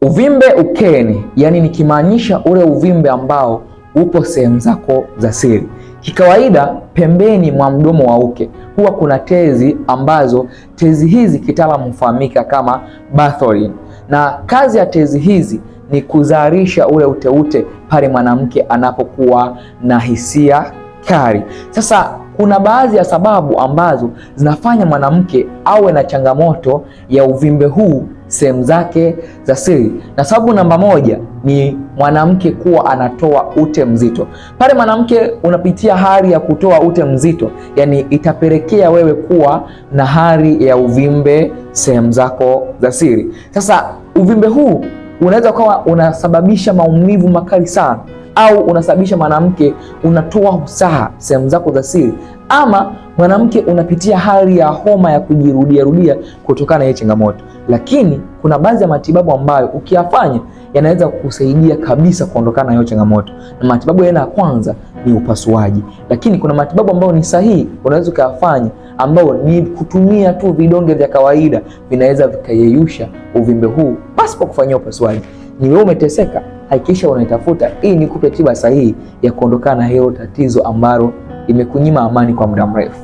Uvimbe ukeni, yani nikimaanisha ule uvimbe ambao upo sehemu zako za siri. Kikawaida pembeni mwa mdomo wa uke huwa kuna tezi ambazo tezi hizi kitaalamu hufahamika kama Bartholin, na kazi ya tezi hizi ni kuzalisha ule uteute pale mwanamke anapokuwa na hisia kali. Sasa kuna baadhi ya sababu ambazo zinafanya mwanamke awe na changamoto ya uvimbe huu sehemu zake za siri, na sababu namba moja ni mwanamke kuwa anatoa ute mzito. Pale mwanamke unapitia hali ya kutoa ute mzito, yani itapelekea wewe kuwa na hali ya uvimbe sehemu zako za siri. Sasa uvimbe huu unaweza ukawa unasababisha maumivu makali sana, au unasababisha mwanamke unatoa usaha sehemu zako za siri, ama mwanamke unapitia hali ya homa ya kujirudia rudia kutokana na hii changamoto. Lakini kuna baadhi ya matibabu ambayo ukiyafanya yanaweza kukusaidia kabisa kuondokana na hiyo changamoto, na matibabu aina ya kwanza ni upasuaji. Lakini kuna matibabu ambayo ni sahihi unaweza ukayafanya, ambayo ni kutumia tu vidonge vya kawaida vinaweza vikayeyusha uvimbe huu pasipo kufanyia upasuaji. Ni wewe umeteseka, hakikisha unaitafuta ili nikupe tiba sahihi ya kuondokana na hilo tatizo ambalo imekunyima amani kwa muda mrefu.